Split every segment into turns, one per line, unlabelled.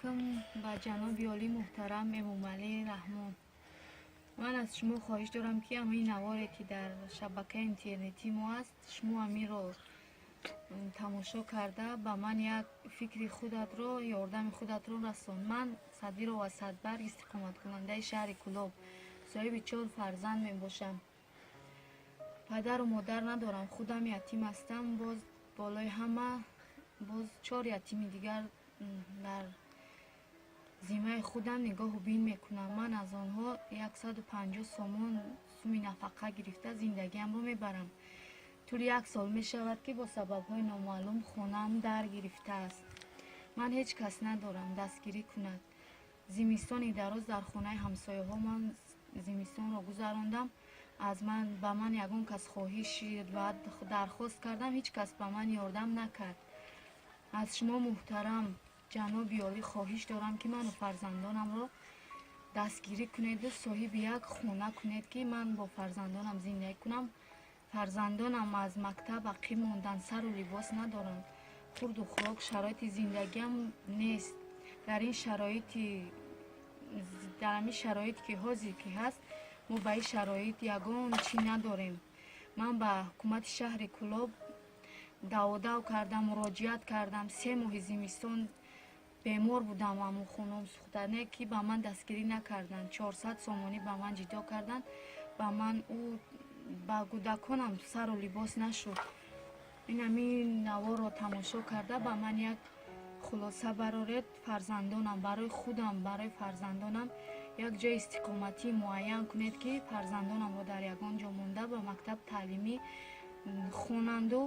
Алайкум ба ҷаноби олӣ муҳтарам Эмомалӣ Раҳмон. Ман аз шумо хоҳиш дорам, ки ҳамин наворе, ки дар шабакаи интернетии мо аст, шумо ҳаминро тамошо карда, ба ман як фикри худатро, ёрдами худатро расон. Ман Садирова Садбарг, истиқоматкунандаи шаҳри Кӯлоб, соҳиби чор фарзанд мебошам. Падару модар надорам, худам ятим ҳастам. Боз болои ҳама боз чор ятими дигар дар зиммаи худам нигоҳу бин мекунам. Ман аз онҳо 150 сомон суми нафақа гирифта зиндагиамро мебарам. Тӯли як сол мешавад, ки бо сабабҳои номаълум хонаам дар гирифтааст. Ман ҳеҷ кас надорам дастгирӣ кунад. Зимистони дароз дар хонаи ҳамсояҳо ман зимистонро гузарондам. Аз ман ба ман ягон кас хоҳиши ва дархост кардам, ҳеҷ кас ба ман ёрдам накард. Аз шумо муҳтарам ҷаноби олӣ хоҳиш дорам, ки ману фарзандонамро дастгирӣ кунеду соҳиби як хона кунед, ки ман бо фарзандонам зиндагӣ кунам. Фарзандонам аз мактаб ақиб мондан, сару либос надоранд, хурду хӯрок, шароити зиндагиам нест. Дар ин шароити, дар ҳамин шароит, ки ҳозир ки ҳаст, мо ба ин шароит ягон чӣ надорем. Ман ба ҳукумати шаҳри Кӯлоб даводав кардам, муроҷиат кардам. 3 моҳи зимистон бемор будам, аммо хунум сӯхта, не ки ба ман дастгирӣ накарданд. 400 сомонӣ ба ман ҷидо карданд, ба ман ӯ ба кӯдаконам сару либос нашуд. Ин ҳамин наворро тамошо карда, ба ман як хулоса бароред. Фарзандонам, барои худам, барои фарзандонам як ҷои истиқоматӣ муайян кунед, ки фарзандонамро дар ягон ҷо монда, ба мактаб таълимӣ хонанду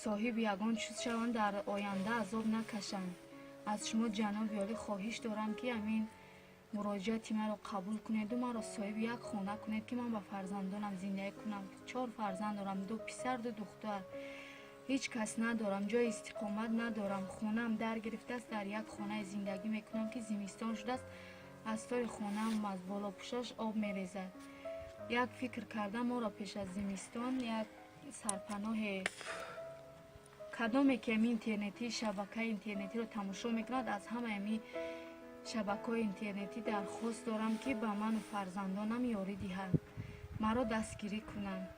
соҳиби ягон чиз шаванд, дар оянда азоб накашанд. Аз шумо ҷаноби олӣ хоҳиш дорам, ки ҳамин муроҷиати маро қабул кунеду маро соҳиби як хона кунед, ки ман ба фарзандонам зиндагӣ кунам. Чор фарзанд дорам: ду писар, ду духтар. Ҳеҷ кас надорам, ҷои истиқомат надорам. Хонаам дар гирифтааст, дар як хонаи зиндагӣ мекунам, ки зимистон шудааст, аз тори хонаам, аз болопӯшаш об мерезад. Як фикр карда, моро пеш аз зимистон як сарпаноҳе, кадоме ки ами интернетӣ, шабакаи интернетиро тамошо мекунад, аз ҳамаи ами шабакаҳои интернетӣ дархост дорам, ки ба ману фарзандонам ёрӣ диҳанд, маро дастгирӣ кунанд.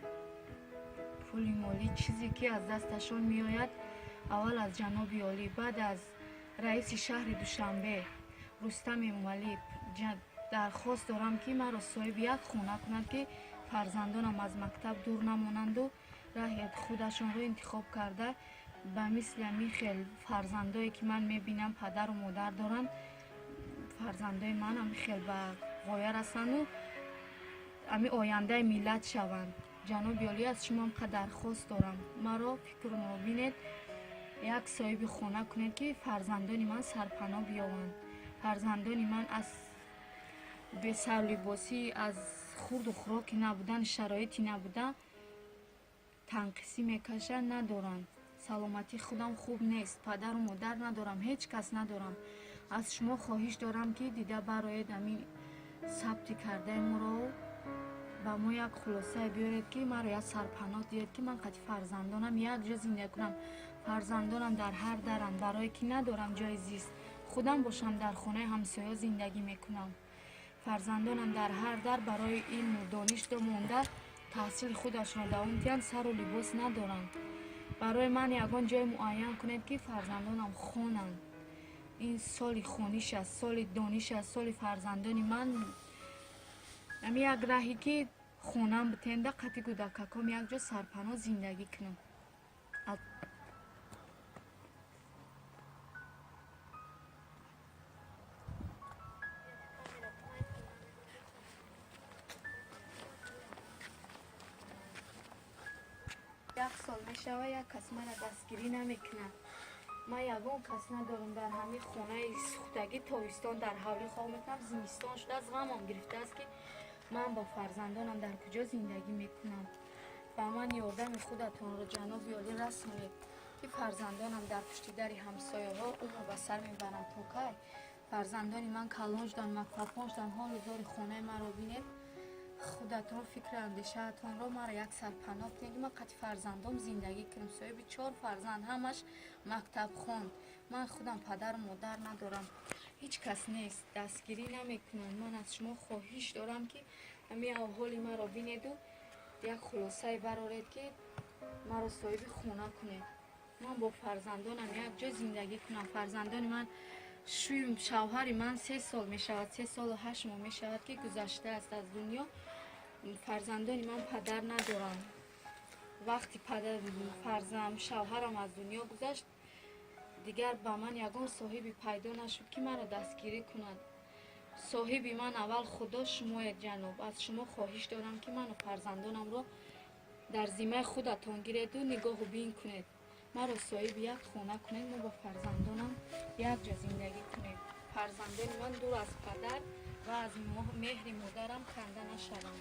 Пули молӣ, чизе ки аз дасташон меояд, аввал аз ҷаноби олӣ, баъд аз раиси шаҳри Душанбе Рустам Эмомалӣ дархост дорам, ки маро соҳиби як хона кунад, ки фарзандонам аз мактаб дур намонанду раҳи худашонро интихоб карда, ба мисли ҳамин хел фарзандое, ки ман мебинам, падару модар доранд, фарзандои ман ҳамин хел ба ғоя расанду ҳамин ояндаи миллат шаванд. Ҷаноби олӣ, аз шумоам дархост дорам, маро фикрро бинед, як соҳиби хона кунед, ки фарзандони ман сарпаноҳ биёванд. Фарзандони ман аз бесарлибосӣ, аз хурду хӯроки набудан, шароити набудан танқисӣ мекашанд, надоранд. Саломатии худам хуб нест, падару модар надорам, ҳеҷ кас надорам. Аз шумо хоҳиш дорам, ки дида бароед ҳамин сабти кардаи моро, ба мо як хулосае биёред, ки маро як сарпаноҳ диҳед, ки ман қати фарзандонам як ҷо зиндагӣ кунам. Фарзандонам дар ҳар даранд, барое ки надорам ҷои зист. Худам бошам, дар хонаи ҳамсоя зиндагӣ мекунам. Фарзандонам дар ҳар дар барои илму дониш монда, таҳсили худашонро давом диҳанд, сару либос надоранд. Барои ман ягон ҷои муайян кунед, ки фарзандонам хонанд. Ин соли хониш аст, соли дониш аст, соли фарзандони ман. Ами як раҳе ки хонам битенда, қати кӯдакаком якҷо сарпаноҳ зиндагӣ кунам. Як сол мешава, як кас мара дастгирӣ намекунад. Ман ягон кас надорам. Дар ҳамин хонаи сӯхтагӣ тобистон дар ҳавлӣ хоб мекунам. Зимистон шудааст, ғамам гирифтааст, ки ман бо фарзандонам дар куҷо зиндагӣ мекунам. Ба ман ёрдами худатонро, ҷаноби олӣ, расонед, ки фарзандонам дар пушти дари ҳамсояҳо умр ба сар мебаранд. То кай? Фарзандони ман калон шуданд, мактабхон шуданд. Ҳолу зори хонаи маро бинед. Худатон фикру андешаатонро маро як сарпаноҳ кунед, ки ман қати фарзандом зиндагӣ кунам. Соҳиби чор фарзанд, ҳамаш мактабхон. Ман худам падару модар надорам, ҳеҷ кас нест, дастгирӣ намекунанд. Ман аз шумо хоҳиш дорам, ки ҳамин аҳволи маро бинеду як хулосае бароред, ки маро соҳиби хона кунед, ман бо фарзандонам як ҷо зиндагӣ кунам. Фарзандони ман, шӯи шавҳари ман 3 сол мешавад, 3 солу 8 моҳ мешавад, ки гузаштааст аз дунё. Фарзандони ман падар надоранд. Вақти падар фарзанд шавҳарам аз дунё гузашт, дигар ба ман ягон соҳибе пайдо нашуд, ки маро дастгирӣ кунад. Соҳиби ман аввал Худо, шумоед, ҷаноб. Аз шумо хоҳиш дорам, ки ману фарзандонамро дар зиммаи худатон гиреду нигоҳу бин кунед, маро соҳиби як хона кунед, мо бо фарзандонам якҷо зиндагӣ кунем. Фарзандони ман дур аз падар ва аз меҳри модарам канда нашаванд.